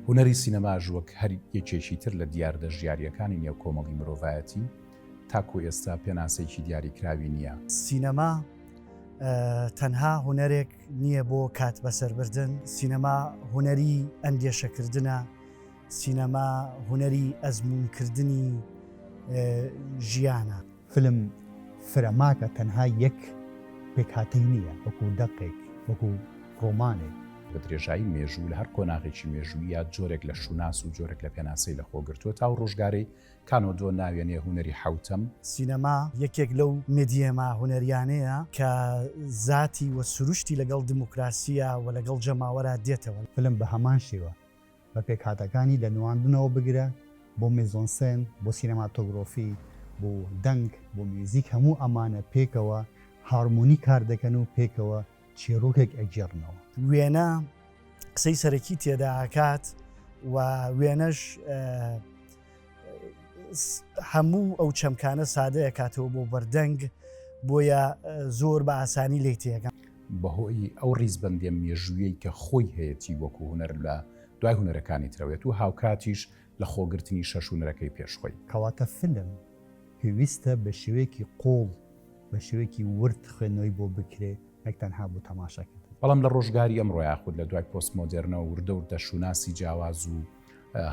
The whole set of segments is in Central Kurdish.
هونەری سینەماش وەک هەر یەکێکی تر لە دیاردە ژیارییەکانی نێو کۆمەڵی مرۆڤایەتی، تاکو ئێستا پێناسەیەکی دیاریکراوی نییە. سینەما تەنها هونەرێک نییە بۆ کات بەسەربردن، سینەما هونەری ئەندێشەکردنە، سینەما هونەری ئەزموونکردنی ژیانە. فیلم فرەماکە تەنها یەک پێکهاتەی نییە، وەکو دەقێک، وەکو ڕۆمانێک. بە درێژایی مێژوو لە هەر قۆناغێکی مێژووییا جۆرێک لە شوناس و جۆرێک لە پێناسەی لە خۆ گرتووە تا ئەو ڕۆژگارەی کانۆدۆ ناوێنێ هونەری حەوتەم. سینەما یەکێک لەو مێدیەمە هونەریانەیە کە زاتی و سروشتی لەگەڵ دیموکراسییە و لەگەڵ جەماوەرا دێتەوە. فیلم بە هەمان شێوە بە پێکهاتەکانی لە نواندنەوە بگرە بۆ میزۆنسێن، بۆ سینەماتۆگرۆفی، بۆ دەنگ، بۆ میوزیک هەموو ئەمانە پێکەوە هارمۆنی کار دەکەن و پێکەوە چیڕۆکێک ئەگێڕنەوە. وێنە قسەی سەرەکی تێدا ئەکات و وێنەش هەموو ئەو چەمکانە سادە ئەکاتەوە بۆ بەردەنگ بۆیە زۆر بە ئاسانی لێی تێگەن. بەهۆی ئەو ڕیزبەندیە مێژوویەی کە خۆی هەیەتی وەکو هونەر لە دوای هونەرەکانی ترەوەیەت و هاوکاتیش لە خۆگرتنی شەش هونەرەکەی پێش خۆی. کەواتە فیلم پێویستە بە شێوەیەکی قووڵ، بە شێوەیەکی ورد خوێندنەوەی بۆ بکرێ نەک تەنها بۆ تەماشاکردن. بەڵام لە ڕۆژگاری ئەمڕۆ یاخود لە دوای پۆستمۆدێرنەوە وردە وردە شوناسی جیاواز و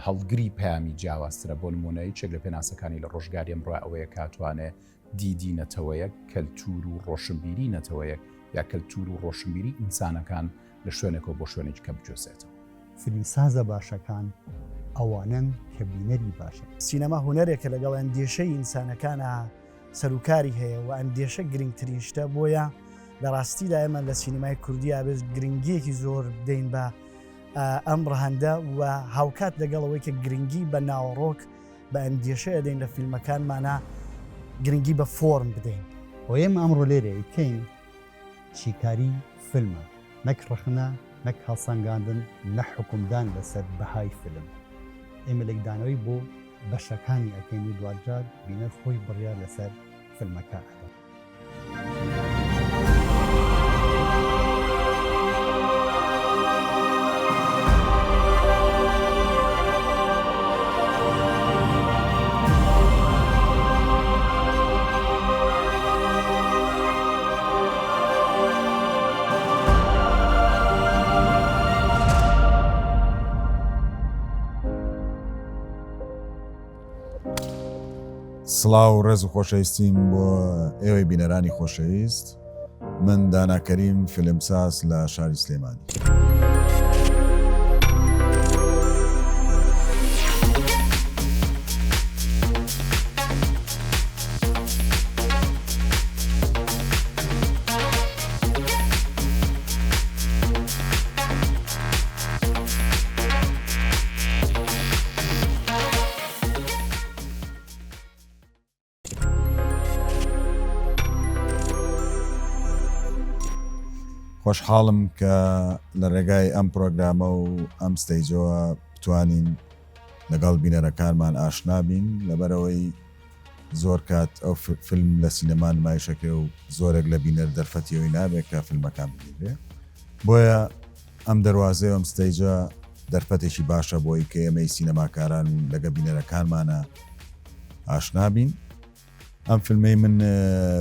هەڵگری پەیامی جیاوازترە، بۆ نموونە یەکێک لە پێناسەکانی لە ڕۆژگاری ئەمڕۆ ئەوەیە کە ئەتوانێ دیدی نەتەوەیەک، کەلتوور و ڕۆشنبیری نەتەوەیەک یا کەلتوور و ڕۆشنبیری ئینسانەکان لە شوێنێکەوە بۆ شوێنێکی کە بگوێزێتەوە. فیلمسازە باشەکان ئەوانەن کە بینەری باشن. سینەما هونەرێکە لەگەڵ ئەندێشەی ئینسانەکانا سەروکاری هەیە و ئەندێشە گرنگترین شتە، بۆیە لە ڕاستیدا ئێمە لە سینەمای کوردیا بێت گرنگییەکی زۆر بدەین بە ئەم ڕەهەندە و هاوکات لەگەڵ ئەوەی کە گرنگی بە ناوەڕۆک بە ئەندێشە ئەدەین لە فیلمەکانمانا گرنگی بە فۆرم بدەین. ئەوەی ئێمە ئەمڕۆ لێرە ئەیکەین شیکاری فیلمە نەک ڕەخنە نەک هەڵسەنگاندن نە حوکمدان لەسەر بەهای فیلم. ئێمە لێکدانەوەی بۆ بەشەکانی ئەکەین و دواجار بینەر خۆی بڕیار لەسەر فیلمەکە ئەدا. سڵاو و ڕێز و خۆشەویستیم بۆ ئێوەی بینەرانی خۆشەویست من دانا کەریم فیلمساز لە شاری سلێمانی. خۆشحاڵم کە لە ڕێگای ئەم پرۆگرامە و ئەم stage ەوە بتوانین لەگەڵ بینەرەکانمان ئاشنا بین لەبەرەوەی زۆر کات ئەو فیلم لە سینەما نمایشەکرێ و زۆرێک لە بینەر دەرفەتی ئەوی نابێت کە فیلمەکان ببینرێ بۆیە ئەم دەروازەی ئەم stage ە دەرفەتێکی باشە بۆی کە ئێمەی سینەماکاران لەگە بینەرەکانمانە ئاشنا بین. ئەم فیلمەی من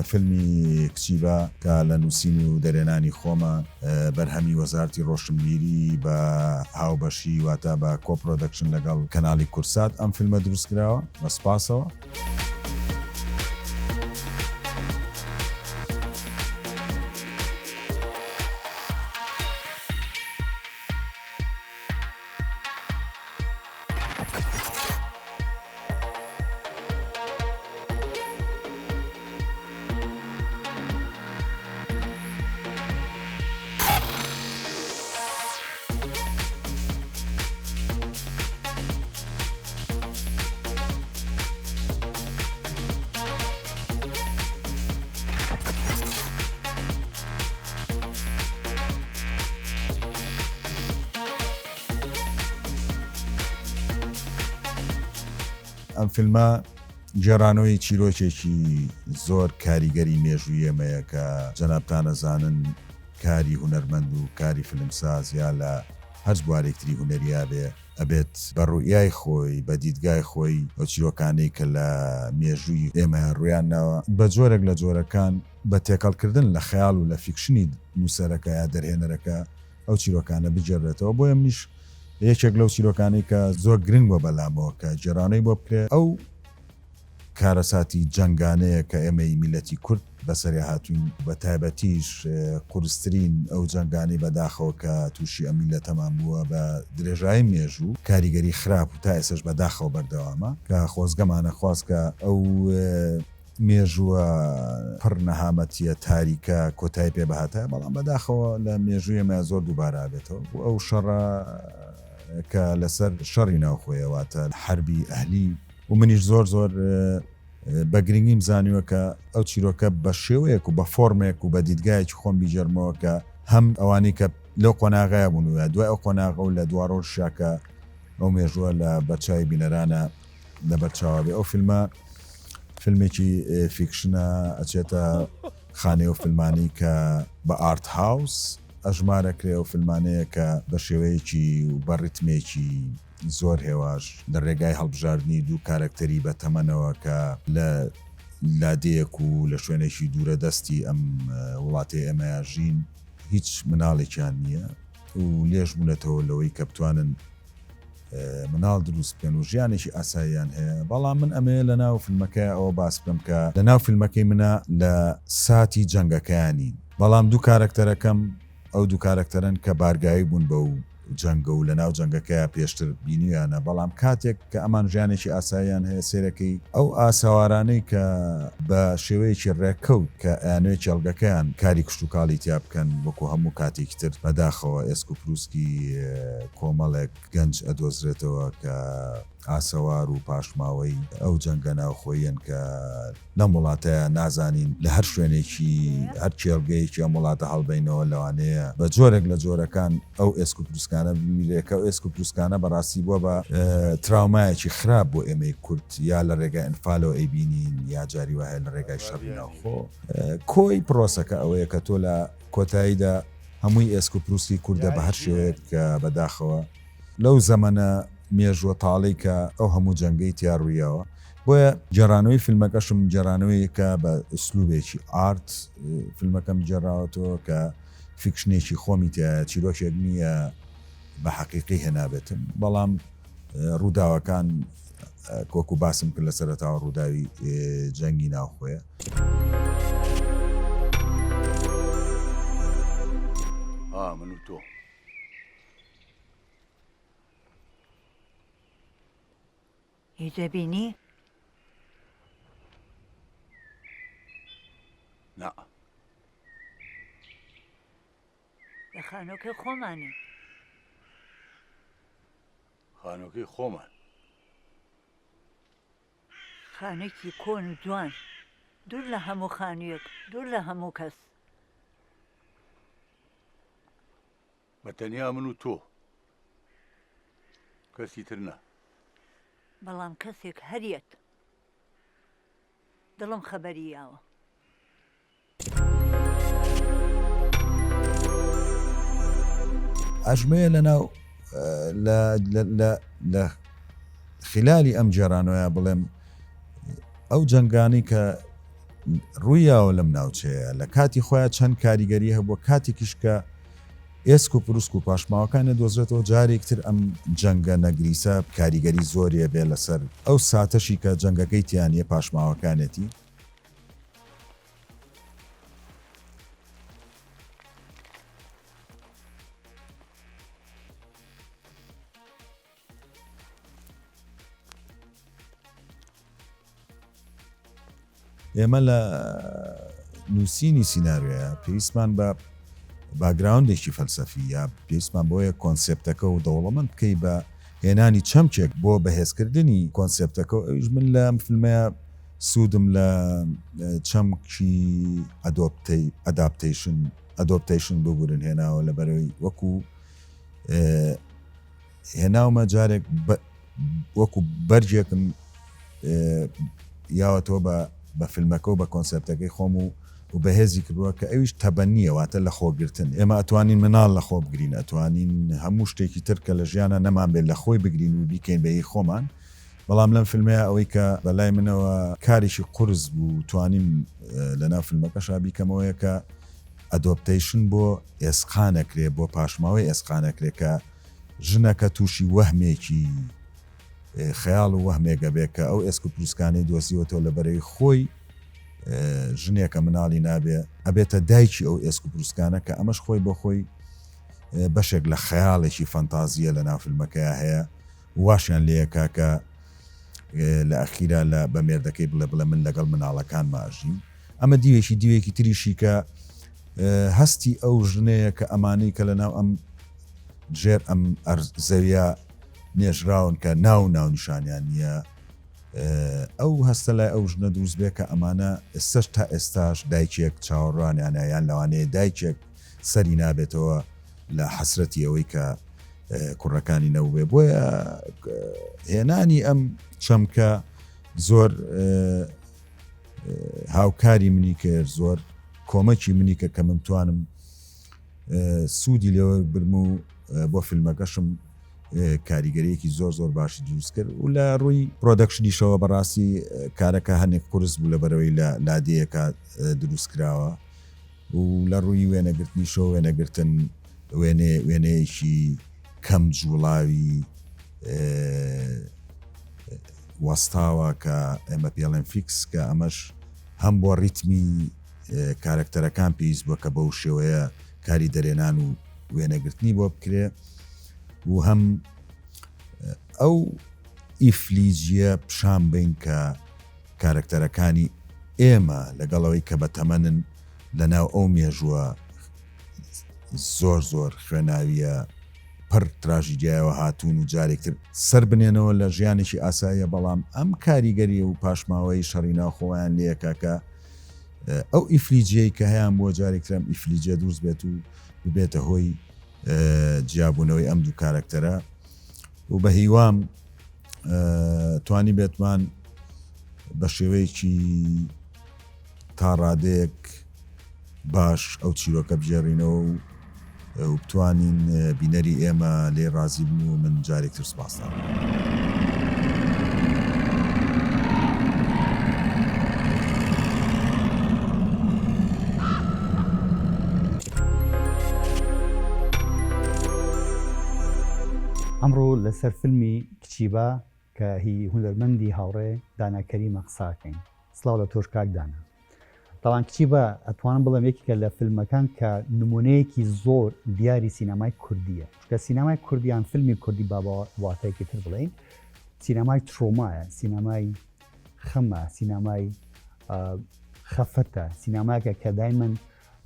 فیلمی کچیبە کە لە نووسین و دەرێنانی خۆمە، بەرهەمی وەزارەتی ڕۆشنبیری بە هاوبەشی واتە بە co-production لەگەڵ کەناڵی کورسات ئەم فیلمە دروست کراوە بە سپاسەوە. ئەم فیلمە گێڕانەوەی چیرۆکێکی زۆر کاریگەری مێژووی ئێمەیە کە جەنابتان ئەزانن کاری هونەرمەند و کاری فیلمساز یا لە. هەرچ بوارێک تری هونەریا بێ ئەبێت بە ڕوئیای خۆی، بە دیدگای خۆی ئەو چیرۆکانەی کە لە مێژووی ئێمەیا ڕوویان ناوە بە جۆرێک لە جۆرەکان بە تێکەڵکردن لە خەیاڵ و لە fiction ی نووسەرەکە یا دەرهێنەرەکە ئەو چیرۆکانە بگێڕێتەوە. بۆیە منیش یەکێک لەو چیرۆکانەی کە زۆر گرنگ بووە بەلامەوە کە گێڕانەوەی بۆ بکرێ ئەو کارەساتی جەنگانەیە کە ئێمەی میللەتی کورد بەسەریا هاتووین، بە تایبەتیش قورسترین ئەو جەنگانەی بەداخەوە کە تووشی ئەم میللەتەمان بووە بە درێژایی مێژوو کاریگەری خراپ و تا ئێستاش بەداخەوە بەردەوامە کە خۆزگەمانە خواست کە ئەو مێژووە پڕ نەهامەتیە تاریکە کۆتایی پێ بهاتایە، بەڵام بەداخەوە لە مێژووی ئێمە زۆر دووبارە ئەبێتەوە و ئەو شەڕە کە لەسەر شەڕی ناوخۆیە واتە حەربی ئەهلی و منیش زۆر زۆر بە گرنگیم زانیوە کە ئەو چیرۆکە بە شێوەیەک و بە فۆرمێک و بە دیدگایەکی خۆم بیگێڕمەوە کە هەم ئەوانەی کە لەو قۆناغەیا بوون و یا دوای ئەو قۆناغە و لە دواڕۆژشا کە ئەو مێژووە لە بەرچاوی بینەرانە لەبەر چاوە بێ. ئەو فیلمە فیلمێکی fiction ە ئەچێتە خانەی ئەو فیلمانەی کە بە art house ئەژمارەکرێ، ئەو فیلمانەیە کە بە شێوەیەکی و بە ڕیتمێکی زۆر هێواش لە ڕێگای هەڵبژاردنی دوو کارەکتەری بە تەمەنەوە کە لە لادێیەک و لە شوێنێکی دوورە دەستی ئەم وڵاتەی ئێمەیا ژین هیچ مناڵێکیان نییە و لێژ بوونەتەوە لەوەی کە بتوانن مناڵ دروست بکەن و ژیانێکی ئاساییان هەیە بەڵام من ئەمەیە لە ناو فیلمەکەی ئەوە باس بکەم کە لە ناو فیلمەکەی منە لە ساتی جەنگەکەیانین بەڵام دوو کارەکتەرەکەم ئەو دوو کارەکتەرەن کە بارگاوی بوون بەو جەنگە و لەناو جەنگەکەیا پێشتر بینیویانە، بەڵام کاتێک کە ئەمان ژیانێکی ئاساییان هەیە سەیرەکەی ئەو ئاسەوارانەی کە بە شێوەیەکی ڕێککەوت کە ئەیانەوێت کێڵگەکەیان کاری کشتوکاڵی تیا بکەن وەکو هەموو کاتێکی تر بەداخەوە ئێسک و پروسکی کۆمەڵێک گەنج ئەدۆزرێتەوە کە ئاسەوار و پاشماوەی ئەو جەنگە ناوخۆییەن کە لەم وڵاتەیا نازانین لە هەر شوێنێکی هەر کێڵگەیەکی ئەم وڵاتە هەڵبەینەوە لەوانەیە بە جۆرێک لە جۆرەکان ئەو ئێسک و پروسکانە بمیرێ کە ئەو ئێسک و پروسکانە بەڕاستی بووە بە تراومایەکی خراپ بۆ ئێمەی کورد یا لە ڕێگای ئەنفالەوە ئەیبینین یا جاری وا هەیە لە ڕێگای شەڕی ناوخۆ کۆی پرۆسەکە ئەوەیە کە تۆ لە کۆتاییدا هەمووی ئێسک و پروسکی کوردە بە هەر شێوەیەک کە بەداخەوە لەو زەمەنە مێژووە تاڵەی کە ئەو هەموو جەنگەی تیا ڕوویاوە بۆیە گێڕانەوەی فیلمەکەشم گێڕانەوەیەکە بە ئسلوبێکی art فیلمەکەم گێڕاوەتەوە کە fiction ێکی خۆمی تیایە چیرۆکێک نییە بە حەقیقی هێنابێتم بەڵام ڕووداوەکان کۆکو باسم کرد لە سەرەتاوە ڕووداوی جەنگی ناوخۆیە. ئا من و تۆ. هیچ دەبینی؟ نا. لە خانۆکەی خۆمانی. خانۆکەی خۆمان. خانێکی کۆن و جوان دوور لە هەموو خانوویەک دوور لە هەموو کەس. بە تەنیا من و تۆ کەسی تر نا. بەڵام کەسێک هەر یەت. دڵم خەبەری یاوە. ئەژمەیە لە ناو لە خلالی ئەم گێڕانەوەیە بڵێم ئەو جەنگانەی کە ڕوویاوە لەم ناوچەیە لە کاتی خۆیان چەند کاریگەری هەبووە کاتێکیش کە ئێسک و پروسک و پاشماوەکان دۆزرێتەوە جارێکتر ئەم جەنگە نەگریسە کاریگەری زۆریە بێ لەسەر ئەو ساتەشی کە جەنگەکەی تیانە پاشماوەکانێتی. ئێمە لە نووسینی سیناریۆیە پێویستمان بە background ێکی فەلسەفی یا پێویستمان بۆیە concept ەکە و دەوڵەمەند بکەی بە هێنانی چەمکێک بۆ بەهێزکردنی concept ەکە و ئەویش من لەم فیلمەیە سوودم لە چەمکی adaptation adoptation ببورن هێناوە لە بەرەوەی وەکو هێناومە جارێک وەکو بەرگێکم یاوەتەوە بە بە فیلمەکە و بە concept ەکەی خۆم و و بەهێزی کردووە کە ئەویش تەبەنییە واتە لە خۆگرتن ئێمە ئەتوانین مناڵ لە خۆ بگرین ئەتوانین هەموو شتێکی تر کە لە ژیانە نەمان بێت لە خۆی بگرین و بیکەین بە هی خۆمان بەڵام لەم فیلمەیە ئەوەی کە بە لای منەوە کارێکی قورس بوو توانیم لەناو فیلمەکەشا بیکەمەوەیە کە adaptation بۆ ئێسقان ئەکرێ بۆ پاشماوەی ئێسقان ئەکرێ کە ژنەکە تووشی وەهمێکی خەیاڵ و وەهمێک ئەبێ کە ئەو ئێسک و پروسکانەی دۆزیوەتەوە لە بەرەی خۆی ژنێکە مناڵی نابێ ئەبێتە دایکی ئەو ئێسک و پروسکانە کە ئەمەش خۆی بۆ خۆی بەشێک لە خەیاڵێکی فەنتازیە لە ناو فیلمەکەیا هەیە واشیان لێکا کە لە ئەخیرا لە بە مێردەکەی بڵێ بڵێ من لەگەڵ مناڵەکانما ئەژیم ئەمە دیوێکی دیوێکی تریشی کە هەستی ئەو ژنەیە کە ئەمانەی کە لە ناو ئەم ژێر ئەم زەویە نێژراون کە ناو ناونیشانیان نییە ئەو هەستە لای ئەو ژنە دروست بێ کە ئەمانە ئێستاش تا ئێستاش دایکێک چاوەڕوانیانە یان لەوانەیە دایکێک سەری نابێتەوە لە حەسرەتی ئەوەی کە کوڕەکانی نەبووبێ بۆیە هێنانی ئەم چەمکە زۆر هاوکاری منی کرد زۆر کۆمەکی منی کە کە من توانم سوودی لێوەربرم و بۆ فیلمەکەشم کاریگەریەکی زۆر زۆر باشی دروست کرد و لە ڕووی production یشەوە بەڕاستی کارەکە هەنێک قورس بوو لە بەرەوەی لە لادێیەکە دروست کراوە و لە ڕووی وێنەگرتنیشەوە وێنەگرتن وێنێ وێنەیەکی کەم جوڵاوی وەستاوە کە ئێمە پێڵێن fix کە ئەمەش هەم بۆ ڕیتمی کارەکتەرەکان پێویست بووە کە بەو شێوەیە کاری دەرێنان و وێنەگرتنی بۆ بکرێ و هەم ئەو ئیفلیجیە پیشان بین کە کارەکتەرەکانی ئێمە لەگەڵەوەی کە بە تەمەنن لە ناو ئەو مێژووە زۆر زۆر خوێناویە پڕ تراژیدیایەوە هاتوون و جارێکتر سەر بنێنەوە لە ژیانێکی ئاساییە بەڵام ئەم کاریگەری و پاشماوەی شەڕی ناوخۆیان لەکە کە ئەو ئیفلیجیەی کە هەیان بووە جارێک تر ئەم ئیفلیجیە دروست بێت و ببێتە هۆی جیابوونەوەی ئەم دوو کارەکتەرە و بە هیوام توانی بێتمان بە شێوەیەکی تا ڕادەیەک باش ئەو چیرۆکە بگێڕینەوە و و بتوانین بینەری ئێمە لێی ڕازی بن و من جارێکتر سوپاستان دەکەم. ئەمڕۆ لەسەر فیلمی کچی با کە هی هونەرمەندی هاوڕێ دانا کەریمە قساکەین. سڵاو لە تۆش کاک دانا. تاوان کچی بە ئەتوانم بڵێم یەکێکە لە فیلمەکان کە نمونەیەکی زۆر دیاری سینەمای کوردیە چونکە سینەمای کوردی یان فیلمی کوردی با بە واتایەکی تر بڵێین سینەمای ترۆمایە سینەمای خەمە سینەمای خەفەتە سینەماکە کە دایمەن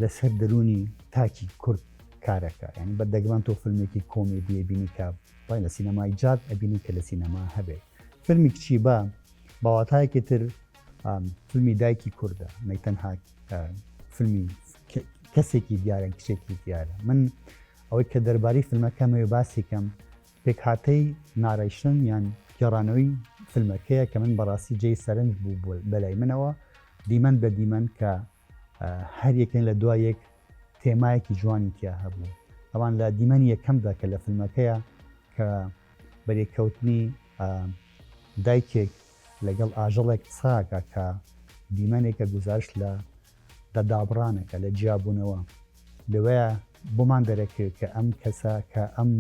لەسەر دەرونی تاکی کورد کارەکە یعنی بە دەگمەن تۆ فیلمێکی کۆمێدیە بینی کە بڵێن لە سینەمای جاد ئەبینی کە لە سینەما هەبێت فیلمی کچی بە بە واتایەکی تر فیلمی دایکی کوردە نەک تەنها فیلمی کەسێکی دیارە کچێکی دیارە من ئەوەی کە دەربارەی فیلمەکەمەوێ باسی کەم پێکهاتەی narration یان گێڕانەوەی فیلمەکەیە کە من بەڕاستی جێی سەرنج بوو بەلای منەوە دیمەن بە دیمەن کە هەر یەکێن لە دوای یەک تێمایەکی جوانی تیا هەبوو ئەوان لە دیمەنی یەکەمدا کە لە فیلمەکەیە کە بەرێککەوتنی دایکێک لەگەڵ ئاژەڵێک قساکە کە دیمەنێکە گوزارشت لە لە دابڕانەکە لە جیابوونەوە لەوەیە بۆمان دەرەکەوێت کە ئەم کەسە کە ئەم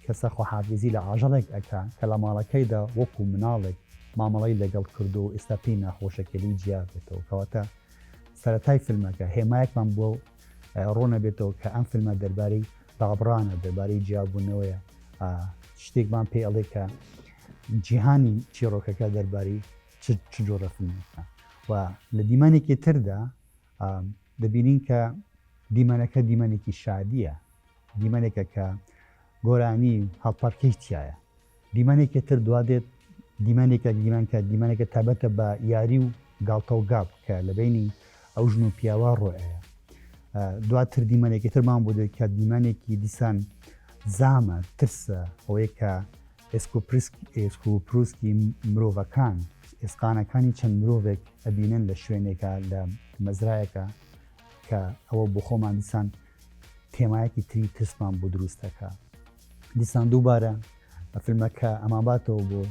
کەسە خۆحافیزی لە ئاژەڵێک ئەکا کە لە ماڵەکەیدا وەکو مناڵێک مامەڵەی لەگەڵ کردو و ئێستا پێی ناخۆشە کە لێی جیا بێتەوە کەواتە سەرەتای فیلمەکە هێمایەکمان بۆ ڕوونەبێتەوە کە ئەم فیلمە دەربارەی دابڕانە دەربارەی جیابوونەوەیە شتێکمان پێ ئەڵێ کە جیهانی چیڕۆکەکە دەربارەی چ جۆرە فیلمێکە و لە دیمەنێکی تردا دەبینین کە دیمەنەکە دیمەنێکی شادیە دیمەنێکە کە گۆرانی هەڵپەڕکێی تیایە. دیمەنێکی تر دوا دێت، دیمەنێکە دیمەن کە دیمەنێکە تایبەتە بە یاری و گاڵتە و گاپ کە لە بەینی ئەو ژن و پیاوە ڕۆیە. دواتر دیمەنێکی ترمان بۆ دێت کە دیمەنێکی دیسان زامە، ترسە، ئەوەیە کە ئێسک و پروسکی مرۆڤەکان، ئێسقانەکانی چەند مرۆڤێک ئەبینن لە شوێنێکا لە مەزرایەکا. کە ئەوە بۆ خۆمان دیسان تێمایەکی تری ترسمان بۆ دروست دەکا. دیسان دووبارە فیلمەکە ئەمانباتەوە بۆ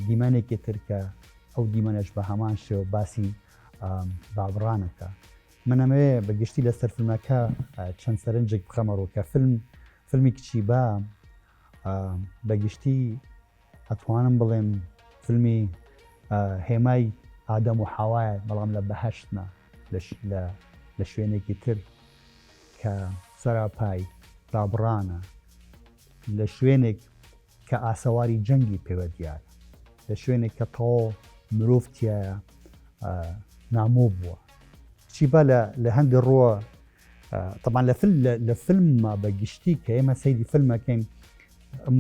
دیمەنێکی تر کە ئەو دیمەنەش بە هەمان شێوە باسی دابڕانەکە. من ئەمەوێ بە گشتی لەسەر فیلمەکە چەند سەرنجێک بخەمە ڕوو کە فیلم فیلمی کچی با بە گشتی ئەتوانم بڵێم فیلمی هێمای ئادەم و حەوایە بەڵام لە بەهەشت نا لە شوێنێکی تر کە سەراپای دابڕانە لە شوێنێک کە ئاسەواری جەنگی پێوە دیارە لە شوێنێک کە تەواو مرۆڤ تایە نامۆ بووە چی با لە هەندێک ڕووە طبعا لە فیلم لە فیلمما بە گشتی کە ئێمە سەیری فیلمەکەین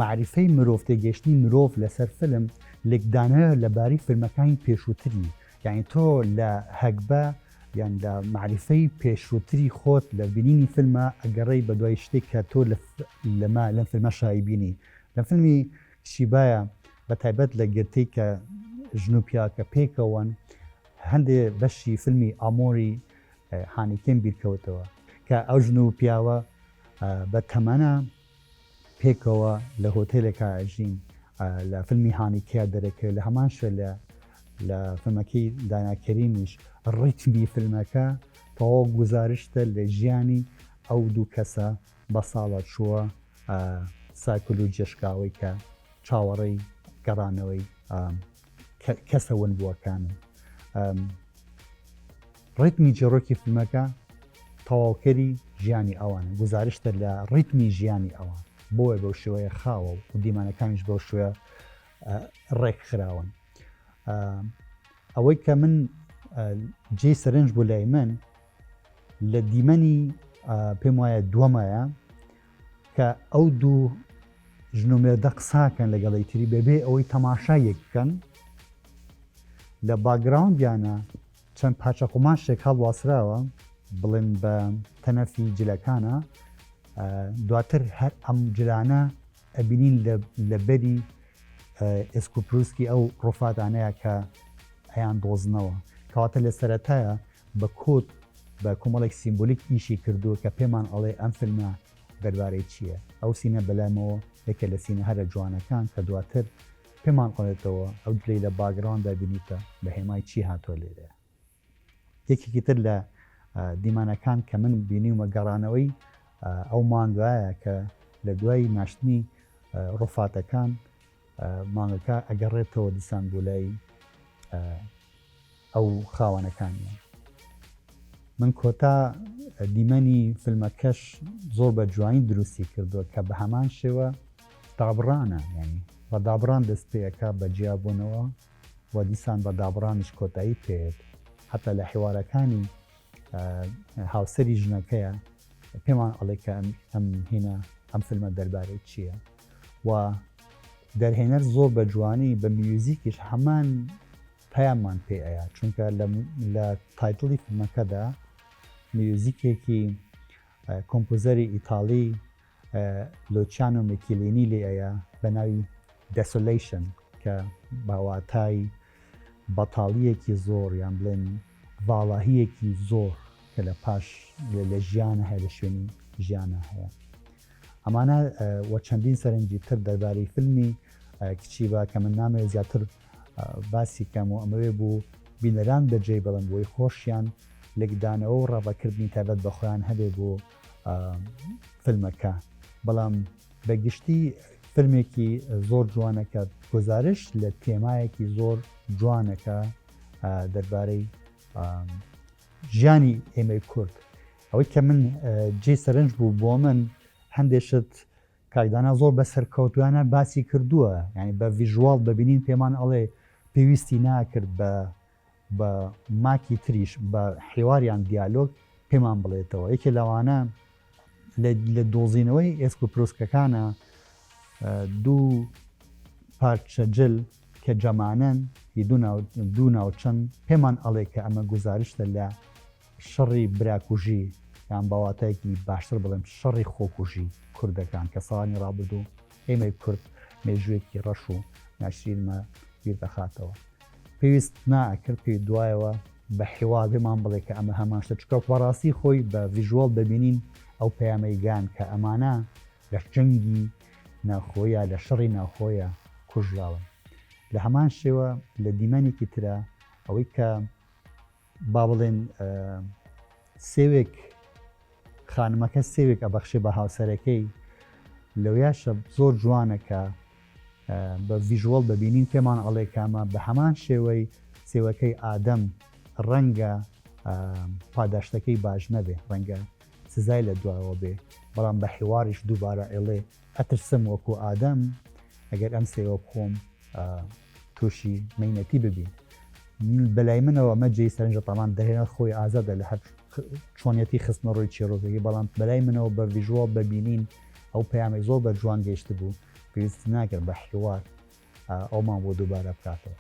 معریفەی مرۆڤ تێگەشتنی مرۆڤ لەسەر فیلم لێکدانەوە لەبارەی فیلمەکانی پێشووتری یعنی تۆ لە هەگبە یان لە معریفەی پێشووتری خۆت لە بینینی فیلمە ئەگەڕێی بە دوای شتێک کە تۆ لەمە لەم فیلمە شایی بینی لە فیلمی شیبایە بە تایبەت لە گرتەی کە ژن و پیاکە پێکەوەن هەندێ بەشی فیلمی ئامۆری هانیکێم بیرکەوتەوە کە ئەو ژن و پیاوە بە تەمەنە پێکەوە لە هۆتێلێکا ئەژین لە فیلمی هانیکیا دەرەکەوێت لە هەمان شوێن لە لە فیلمەکەی دانا کەریمیش ڕیتمی فیلمەکە تەواو گوزارشتە لە ژیانی ئەو دوو کەسە بە ساڵە چووە سایکۆلۆژیە شکاوەی کە چاوەڕێی گەڕانەوەی کەسە ونبووەکانن. ڕیتمی چیڕۆکی فیلمەکە تەواوکەری ژیانی ئەوانە، گوزارشتە لە ڕیتمی ژیانی ئەوان، بۆیە بەو شێوەیە خاوە و دیمانەکانیش بەو شێوەیە ڕێکخراون. ئەوەی کە من جێی سەرنج بوو لای من لە دیمەنی پێم وایە دووەمایە کە ئەو دوو ژن و مێردە قساکەن لەگەڵ یەکتری بەبێ ئەوەی تەماشای یەک بکەن لە background یانە چەند پارچە قوماشێک هەڵواسراوە بڵێن بە تەنەفی جلەکانە دواتر هەر ئەم جلانە ئەبینین لە بەری ئێسکوپروسکی ئەو ڕوفاتانەیە کە ئەیان دۆزنەوە کەواتە لە سەرەتایە بە کۆد بە کۆمەڵێک سیمبولیک ئیشی کردووە کە پێمان ئەڵێ ئەم فیلمە دەربارەی چییە؟ ئەو scene ە بەلامەوە یەکێ لە scene ە هەرە جوانەکان کە دواتر پێمان ئەڵێتەوە ئەو جلەی لە background دا بینیتە بە هێمای چی هاتووە لێرەیە. یەکێکی تر لە دیمانەکان کە من بینیومە گەڕانەوەی ئەو مانگایە کە لە دوای ناشتنی ڕوفاتەکان مانگەکە ئەگەڕێتەوە دیسان بۆ لای ئەو خاوەنەکانیان. من کۆتا دیمەنی فیلمەکەش زۆر بە جوانی دروستی کردووە کە بە هەمان شێوە دابڕانە یانی بە دابڕان دەست پێ ئەکا بە جیابوونەوە و دیسان بە دابڕانیش کۆتایی پێێت حتا لە حیوارەکانی هاوسەری ژنەکەیە پێمان ئەڵێ کە ئەم هینە ئەم فیلمە دەربارەی چییە و دەرهێنەر زۆر بە جوانی بە میوزیکیش هەمان پەیاممان پێ ئەیا چونکە لە title ی فیلمەکەدا میوزیکێکی composer ی ئیتاڵی لۆچیانۆ میکیلینی لێ ئەیا بە ناوی Desolation کە بە واتای بەتاڵییەکی زۆر یان بڵێن ڤاڵاهییەکی زۆر کە لە پاش لە ژیانە هەیە لە شوێنی ژیانە هەیە. ئەمانە و چەندین سەرنجی تر دەربارەی فیلمی کچی با کە من نامەوێت زیاتر باسی کەم و ئەمەوێ بوو بینەران بەجێی بڵم بۆی خۆشیان لێکدانەوە و ڕاڤەکردنی تایبەت بە خۆیان هەبێ بۆ فیلمەکە بەڵام بە گشتی فیلمێکی زۆر جوانەکە گزارش لە تێمایەکی زۆر جوانەکە دەربارەی ژیانی ئێمەی کورد ئەوەی کە من جێی سەرنج بوو بۆ من هەندێک شت کاک دانا زۆر بە سەرکەوتوانە باسی کردووە یعنی بە visual ببینین پێمان ئەڵێ پێویستی ناکرد بە بە ماکی تریش بە حیواریان دیالۆگ پێمان بڵێتەوە یەکێ لەوانە لە دۆزینەوەی ئێسک و پروسکەکانە دوو پارچە جل کە جەمانەن هی دوو ناوچەن پێمان ئەڵێ کە ئەمە گوزارشتە لە شەڕی براکوژی یان بە واتایەکی باشتر بڵێم شەڕی خۆکوژی کوردەکان کە ساڵانی ڕابردوو ئێمەی کورد مێژوویەکی ڕەش و ناشرینمە بیر دەخاتەوە. پێویست ناکرد پێی دوایەوە. بە حیوار پێمان بڵێ کە ئەمە هەمان شتە چونکە بەڕاستی خۆی بە visual دەبینین ئەو پەیامەی گان کە ئەمانە لە جەنگی ناوخۆیە لە شەڕی ناوخۆیە کوژراون لە هەمان شێوە لە دیمەنێکی ترە ئەوەی کە با بڵێن سێوێک خانمەکە سێوێک ئەبەخشێ بە هاوسەرەکەی لەویاشە زۆر جوانە کە بە visual دەبینین پێمان ئەڵێ کامە بە هەمان شێوەی سێوەکەی ئادەم ڕەنگە پاداشتەکەی باش نەبێ ڕەنگە سزای لە دواوە بێ بەڵام بە حیواریش دووبارە ئەڵێ ئەترسم وەکو ئادەم ئەگەر ئەم سێوە بخۆم تووشی مەینەتی ببین بەلای منەوە ئەمە جێی سەرنجە تامان دەهێنەر خۆی ئازادە لە هەر چۆنیەتی خستنە ڕووی چیرۆکەکەی بەڵام بەلای منەوە بە visual بەبینین ئەو پەیامی زۆر بە جوان گەیشت بوو پێویست ناکرد بە حیوار ئەومان بۆ دووبارە بکاتەوە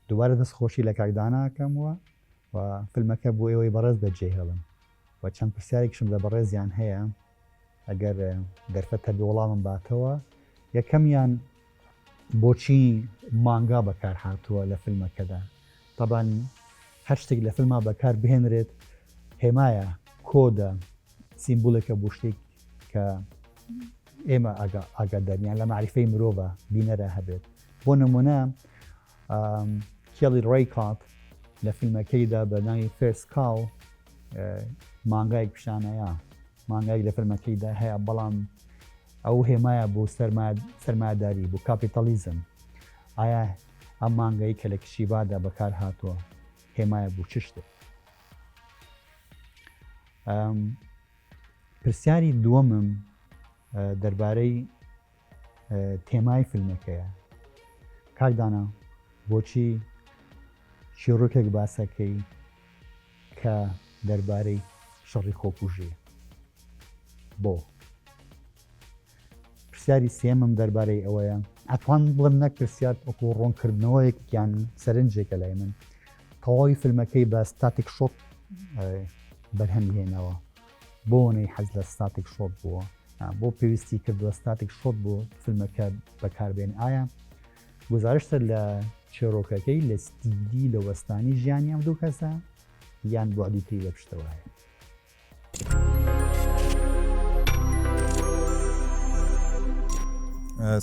دووبارە دەست خۆشی لە کاکداناکەمەوە و فیلمەکە بۆ ئێوەی بەڕێز بەجێهێڵم و چەند پرسیارێکشم لە بەڕێزیان هەیە ئەگەر دەرفەت هەبێ وەڵامم باتەوە یەکەمیان بۆچی مانگا بەکار هاتووە لە فیلمەکەدا تەبان هەر شتێک لە فیلما بەکار بهێنرێت هێمایە کۆدە سیمبولێکە بۆ شتێک کە ئێمە ئاگاداریان لە معریفەی مرۆڤە بینەرە هەبێت بۆ نمونە کێڵی ڕێیکات لە فیلمەکەیدا بە ناوی First Cow مانگایەک پیشانەیە مانگایەک لە فیلمەکەیدا هەیە بەڵام ئەو هێمایە بۆ سەرمایەداری بۆ کاپیتالیزم ئایا ئەم مانگەی کە لە کشیبادا بەکار هاتووە هێمایە بۆ چ شتێک پرسیاری دووەمم دەربارەی تێمای فیلمەکەیە کاک دانا بۆچی چیڕۆکێک باسەکەی کە دەربارەی شەڕی خۆکوژیە بۆ پرسیاری سێمم دەربارەی ئەوەیە ئەتوان بڵم نەک پرسیار وەکو ڕوونکردنەوەیەک یان سەرنجێکە لای من تەواوی فیلمەکەی بە static shot بەرهەمی هێناوە بۆنەی حەز لە static shot بووە بۆ پێویستی کردووە static shot بۆ فیلمەکە بەکاربێن ئایا گزارشتە لە چێرۆکەکەی لە ستیلی لە وەستانی ژیانی ئەم دوو کەسە یان بۆعدی تری لە پشتەوە هەیە؟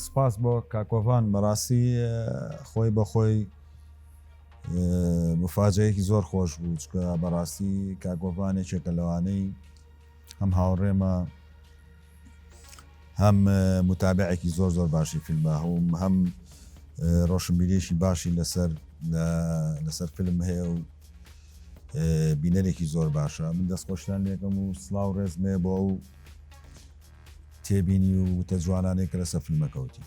سپاس بۆ کاکۆڤان بەڕاستی خۆی بە خۆی مفاجەیەکی زۆر خۆش بوو چکە بەڕاستی کاکۆڤان یەکێکە لەوانەی هەم هاوڕێمە هەم متابعێکی زۆر زۆر باشی فیلمە هەم هەم ڕۆشنبیرێکی باشی لەسەر لەسەر فیلم هەیە و بینەرێکی زۆر باشە من دەستخۆشیان لێکەم و سلااو ڕێزمێ بۆ ئەو تێبینی و وتە جوانانەی کە لەسەر فیلمەکەوتی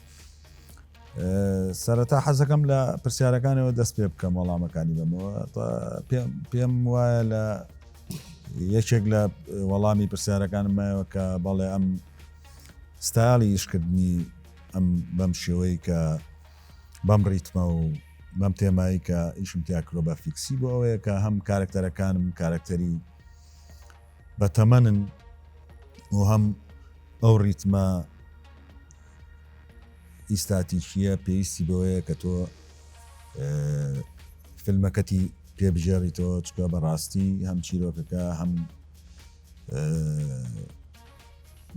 سەرەتا حەزەکەم لە پرسیارەکانەوە دەست پێ بکەم وەڵامەکانی بەمەوە پێم وایە لە یەکێک لە وەڵامی پرسیارەکانم مایەوە کە بەڵێ ئەم ستایلی ئیشکردنی ئەم بەم شێوەی کە بەم ڕیتمە و بەم تێمایی کە ئیشم تیا کرۆ بە فیکسی بۆ ئەوەیە کە هەم کارکتەرەکانم کارکتەری بەتەمەنن و هەم ئەو ڕیتمە ئیستاتیکیە پێویستی بەوەیە کە تۆ فیلمەکەتی پێ بگێڕیتەوە چکە بەڕاستی هەم چیرۆکەکە هەم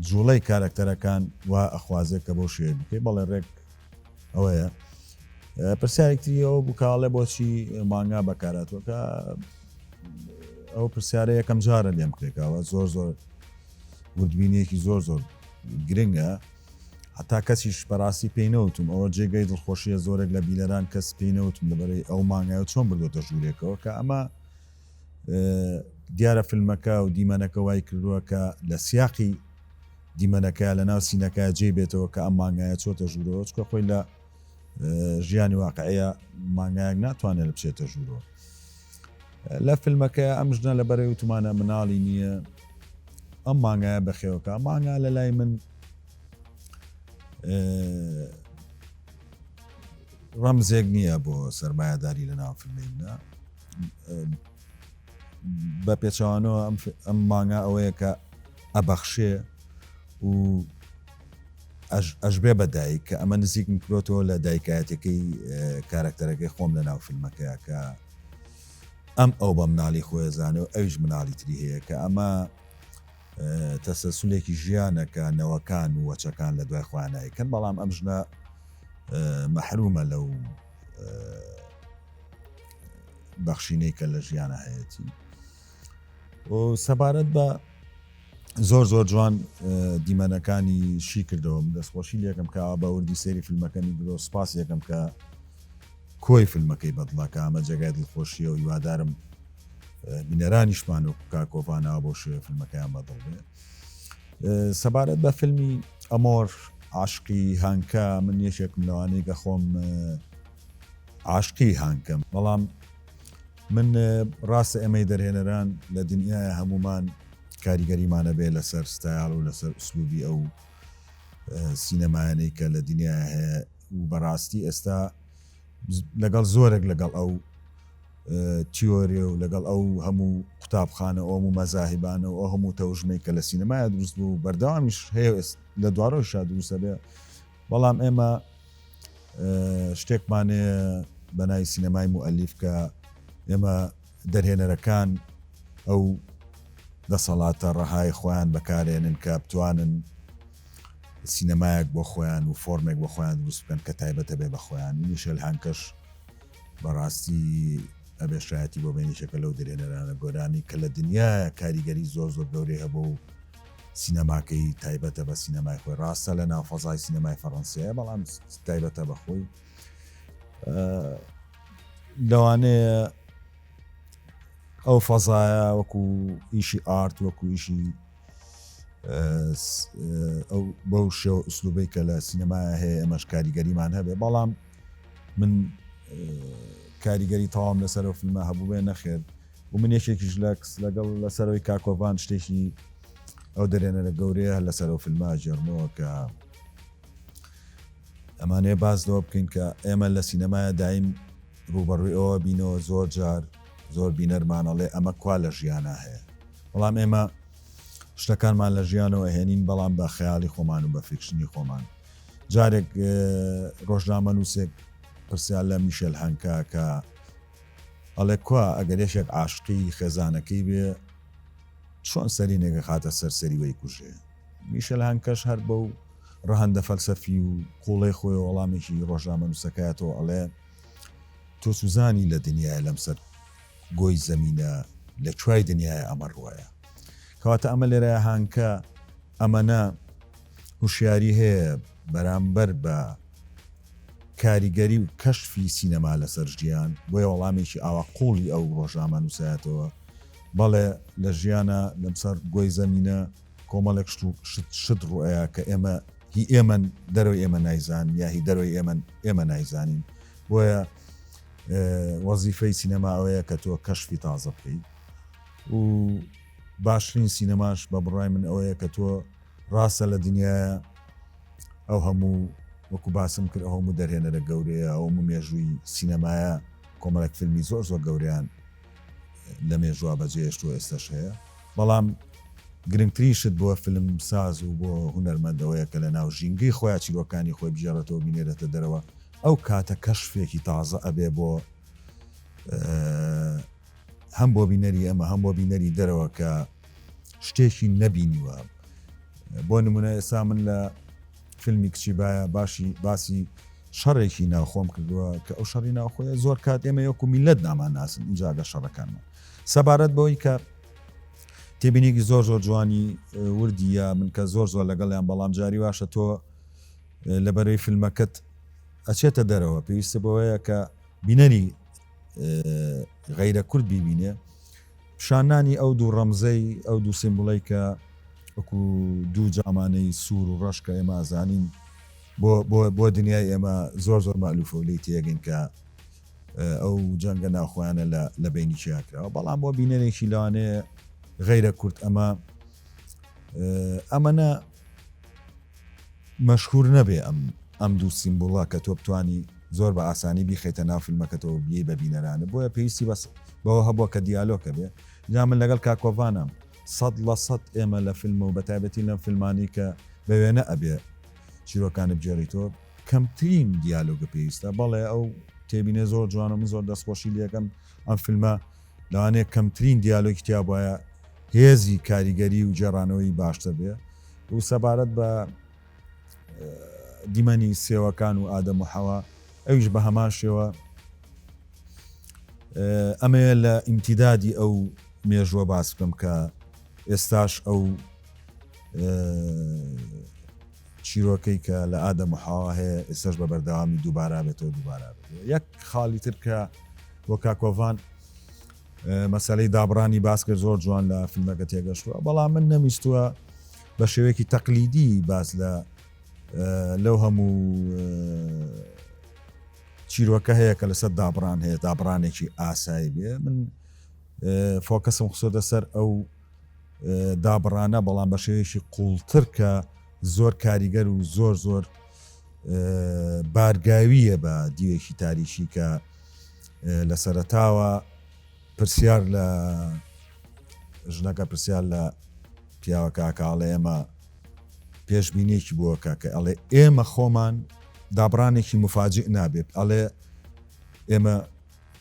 جوڵەی کارکتەرەکان وا ئەخوازێت کە بۆ شێ بکەی بەڵێ ڕێک ئەوەیە پرسیارێکتری ئەوە بوو کاڵێ بۆچی مانگا بەکاراتوەکە ئەو پرسیارە یەکەم جارە لێم کرێکەوە زۆر زۆر وردبینیەکی زۆر زۆر گرنگە هەتا کەسیش بەڕاستی پێی نەوتم ئەوە جێگەی دڵخۆشیە زۆرێک لە بینەران کەس پێی نەوتم لەبەرەی ئەو مانگایە چۆن بردۆتە ژوورێکەوە کە ئەمە دیارە فیلمەکە و دیمەنەکە وای کردووە کە لە سیاقی دیمەنەکە لە ناو سینەکە جێ بێتەوە کە ئەم مانگایە چۆتە ژوورەوە چکە خۆی لە ژیانی واقعەیە مانگایەک ناتوانێت بچێتە ژوورەوە لە فیلمەکە ئەم ژنە لە بەرەی وتمانە مناڵی نییە ئەم مانگایە بەخێوەکە مانگا لە لای من ڕەمزێک نییە بۆ سەرمایەداری لە ناو فیلمێندا بە پێچوانەوە ئەم مانگا ئەوەیە کە ئەبەخشێ و. ئەشبێ بە دایک کە ئەمە نزیکم کرۆتەوە لە دایکایەتەکەی کارکتەرەکەی خۆم لە ناو فیلمەکەیە کە ئەم ئەو بە مناڵی خۆی زانێ و ئەویش مناڵی تری هەیە کە ئەمە تەسەلسولێکی ژیانە کە نەوەکان و وەچەکان لە دوای خۆیان نایکەن بەڵام ئەم ژنە مەحرومە لەو بەخشینەی کە لە ژیانە هەیەتی و سەبارەت بە زۆر زۆر جوان دیمەنەکانی شی کردەوە دەستخۆشی لەکەم کە بە وردی سەیری فیلمەکەمی درۆ سپاس یەکەم کە کۆی فیلمەکەی بەدڵە کە ئەمە جێگای دڵخۆشیە و هیوادارم بینەرانیشمان و کاکۆڤانەوە بۆ شێوە فیلمەکەیان بەدڵ بێ سەبارەت بە فیلمی ئەمۆر عاشقی هانکە من یەکێکم لەوانەی کە خۆم عاشقی هانکەم بەڵام من ڕاستە ئێمەی دەرهێنەران لە دنیاە هەمومان کاریگەریمانە بێ لەسەر ستایل و لەسەر ئوسلوبی ئەو سینەمایانەی کە لە دنیا هەیە و بەڕاستی ئێستا لەگەڵ زۆرێک لەگەڵ ئەو تیۆرێ و لەگەڵ ئەو هەموو قوتابخانە ئەو هەموو مەزاهیبانە و ئەو هەموو تەوژمەی کە لە سینەمایە دروست بوو بەردەوامیش هەیە لە دواڕۆژا دروستە بێ بەڵام ئێمە شتێکمان هەیە بە ناوی سینەمای موئەلیف کە ئێمە دەرهێنەرەکان ئەو دەسەڵاتە ڕەهای خۆیان بەکارێنن کە بتوانن سینەمایەک بۆ خۆیان و فۆرمێک بۆ خۆیان دروست بکەن کە تایبەتە بێ بە خۆیان. میشێل هانکەش بەڕاستی ئەبێ شایەتی بۆ بێن یەکێکە لەو دەرهێنەرانە گۆرانی کە لە دنیایە کاریگەری زۆر زۆر گەورەی هەبوو و سینەماکەی تایبەتە بە سینەمای خۆی ڕاستە لە ناو فەزای سینەمای فەڕەنسیە بەڵام تایبەتە بە خۆی لەوانەیە ئەو فەزایە وەکو ئیشی ئارت وەکو ئیشی ئەو بەو شێوە ئوسلوبەی کە لە سینەمایە هەیە ئێمەش کاریگەریمان هەبێ بەڵام من کاریگەری تەواوم لەسەر ئەو فیلمە هەبوو بێ نەخێر و من یەکێکیش لە لەگەڵ لەسەرەوەی کاکۆڤان شتێکی ئەو دەرێنەرە گەورەیە لەسەر ئەو فیلمە ژێرمەوە کە ئەمانەیە باس لەوە بکەین کە ئێمە لە سینەمایە دایم ڕوبەڕووی ئەوە بینەوە زۆر جار زۆر بینەرمانەڵێ ئەمە کوا لە ژیانە هەیە بەڵام ئێمە شتەکانمان لە ژیانەوە ئەهێنین بەڵام بە خەیاڵی خۆمان و بە fiction ی خۆمان. جارێک ڕۆژنامەنووسێک پرسیار لە میشێل هەنکە کە ئەڵێ کوا ئەگەر یەکێک عاشقی خێزانەکەی بێ چۆن سەرینێکە خاتە سەر سەری وەی کوژێ میشێل هەنکەش هەر بەو ڕەهەندە فەلسەفی و قوڵەی خۆی وەڵامێکی ڕۆژنامەنووسەکەیەتەوە ئەڵێ تۆ سوزانی لە دنیای لەم سەر گۆی زەمینە لە کوای دنیایە ئەمە ڕوایە کەواتە ئەمە لێرە هانکە ئەمەنە هوشیاری هەیە بەرامبەر بە کاریگەری و کەشفی سینەما لەسەر ژیان بۆیە وەڵامێکی ئاوا قوڵی ئەو ڕۆژنامە نووسایەتەوە بەڵێ لە ژیانە لەمسەر گۆی زەمینە کۆمەڵێک شت و شت شت ڕوئەیە کە ئێمە هی ئێمەن دەرەوەی ئێمە نایزان یا هی دەرەوەی ئێمەن ئێمە نایزانین بۆیە وەزیفەی سینەما ئەوەیە کە تۆ کەشفی تازە بکەیت و باشترین سینەماش بە بڕای من ئەوەیە کە تۆ ڕاستە لە دنیاە ئەو هەموو وەکو باسم کرد ئەو هەموو دەرهێنەرە گەورەیە ئەو هەموو مێژووی سینەمایە کۆمەڵێک فیلمی زۆر زۆر گەوریان لە مێژوە بەجێهێشتووە ئێستاش هەیە بەڵام گرنگترین شت بۆ فیلم ساز و بۆ هونەرمەندەوەیە کە لە ناو ژینگەی خۆیان چیرۆکانی خۆی بگێڕێتەوە بینێرێتە دەرەوە ئەو کاتە کەشفێکی تازە ئەبێ بۆ هەم بۆ بینەری ئەمە هەم بۆ بینەری دەرەوە کە شتێکی نەبینیوە بۆ نمونە ئێستا من لە فیلمی کچی باە باشی باسی شەڕێکی ناوخۆم کردووە کە ئەو شەڕی ناوخۆیە زۆر کات ئێمە یەکو میلەت نامان ناسن اینجا گە شەڕەکانمان سەبارەت بەوەی کە تێبینێکی زۆر زۆر جوانی وردیە من کە زۆر زۆر لەگەڵیان بەڵام جاری واشە تۆ لەبەرەی فیلمەکەت ئەچێتە دەرەوە پێویستە بەوەیە کە بینەری غەیرە کورد بیبینێ پیشاندانی ئەو دوو ڕەمزەی ئەو دوو سیمبوڵەی کە وەکو دوو جامانەی سوور و ڕەش کە ئێمە ئەزانین بۆ بۆ بۆ دنیای ئێمە زۆر زۆر مەئلوفە و لێی تێگەین کە ئەو جەنگە ناوخۆیانە لە لە بینی چیا کراوە بەڵام بۆ بینەرێکی لەوانەیە غەیرە کورد ئەمە ئەمەنە مەشهور نەبێ ئەم ئەم دوو سیمبوڵە کە تۆ بتانی زۆر بە ئاسانی بیخەیتە ناو فیلمەکەتەوە بیەی بە بینەرانە بۆیە پێویستی بەس بەوە هەبووە کە دیالۆکە بێ جا من لەگەڵ کاکۆڤانم 100% ئێمە لە فیلم و بە تایبەتی لەم فیلمانی کە بە وێنە ئەبێ. چیرۆکانی بگێڕیتەوە کەمترین دیالۆگە پێویستە بەڵێ ئەو تێبینە زۆر جوانە من زۆر دەستخۆشی لەکەم ئەم فیلمە لەوانەیە کەمترین دیالۆگی تیا بواە هێزی کاریگەری و گێڕانەوەی باشتر بێ و سەبارەت بە دیمەنی سێوەکان و ئادەم و حەوا ئەویش بە هەمان شێوە ئەمەیە لە ئیمتیدادی ئەو مێژووە باس بکەم کە ئێستاش ئەو چیرۆکەی کە لە ئادەم و حەوا هەیە ئێستاش بە بەردەوامی دووبارە بێتەوە دووبارە بێتەوە یەک خاڵی تر کە بۆ کاکۆڤان مەسەلەی دابڕانی باس کرد زۆر جوان لە فیلمەکە تێگەشتووە بەڵام من نەمیستووە بە شێوەیەکی تەقلیدی باس لە لەو هەموو چیرۆکە هەیە کە لەسەر دابڕان هەیە دابڕانێکی ئاسایی بێ من focus م خسۆتە سەر ئەو دابڕانە بەڵام بە شێوەیەکی قوڵتر کە زۆر کاریگەر و زۆر زۆر بارگاوییە بە دیوێکی تاریکی کە لە سەرەتاوە پرسیار لە ژنەکە پرسیار لە پیاوەکە کاڵێ ئێمە پێشبینێکی بووە کە کە ئەڵێ ئێمە خۆمان دابڕانێکی مفاجئ نابێت ئەڵێ ئێمە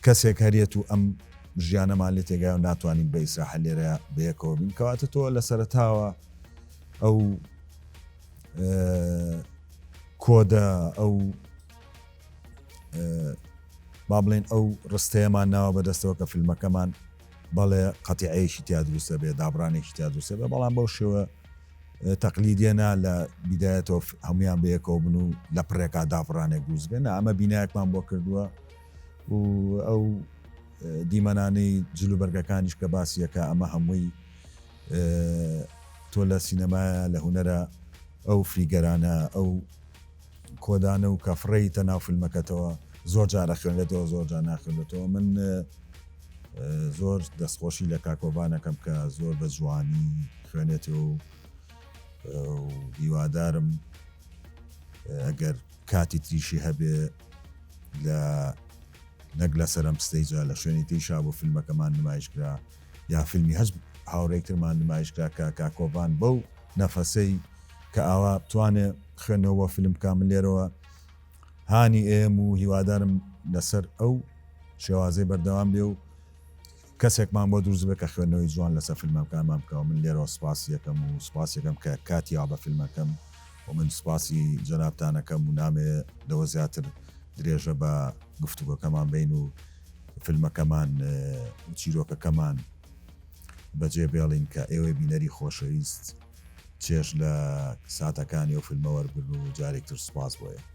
کەسێک هەرێت و ئەم ژیانەمان لێ تێگای و ناتوانین بە ئیسراحە لێرە بەیەکەوە بین کەواتە تۆ لە سەرەتاوە ئەو کۆدە ئەو با بڵێن ئەو ڕستەیەمان ناوە بەدەستەوە کە فیلمەکەمان بەڵێ قەتیعەیەکی تیا دروستە بێ دابڕانێکی تیا دروستە بێ بەڵام بەو شێوە تەقلیدیە نا لە بیدایەتەوە هەمویان بەیەکەوە بن و لە پڕێکا دابڕانێک دروست بێ نا ئەمە بینایەکمان بۆ کردووە و ئەو دیمەنانەی جلوبەرگەکانیش کە باسیەکە ئەمە هەمووی تۆ لە سینەمایە لە هونەرە ئەو فیگەرانە ئەو کۆدانە و کە فڕێیتە ناو فیلمەکەتەوە زۆر جار ئەخوێنرێتەوە زۆر جار ناخوێنرێتەوە من زۆر دەستخۆشی لە کاکۆڤانەکەم کە زۆر بە جوانی خوێنێتەوە و هیوادارم ئەگەر کاتی تریشی هەبێ لە نەک لەسەرم stage ا لە شوێنی تریشا بۆ فیلمەکەمان نمایش کرا یا فیلمی هەست هاوڕێکترمان نمایش کرا کە کاکۆڤان بەو نەفەسەی کە ئاوا بتوانێ خوێندنەوە بۆ فیلم بکا من لێرەوە هانی ئێم و هیوادارم لەسەر ئەو شێوازەی بەردەوام بێ و کەسێکمان بۆ دروست بێ کە خوێندنەوەی جوان لەسەر فیلمەکانمان بکەوە من لێرەوە سپاسی یەکەم و سپاس یەکەم کە کاتی یا بە فیلمەکەم و من سپاسی جەنابتانەکەم و نامێ لەوە زیاتر درێژە بە گفتوگۆکەمان بین و فیلمەکەمان چیرۆکەکەمان بەجێ بێڵین کە ئێوەی بینەری خۆشەویست چێژ لە ساتەکانی ئەو فیلمە وەربگرن و جارێک تر سوپاس بۆ ئێوە.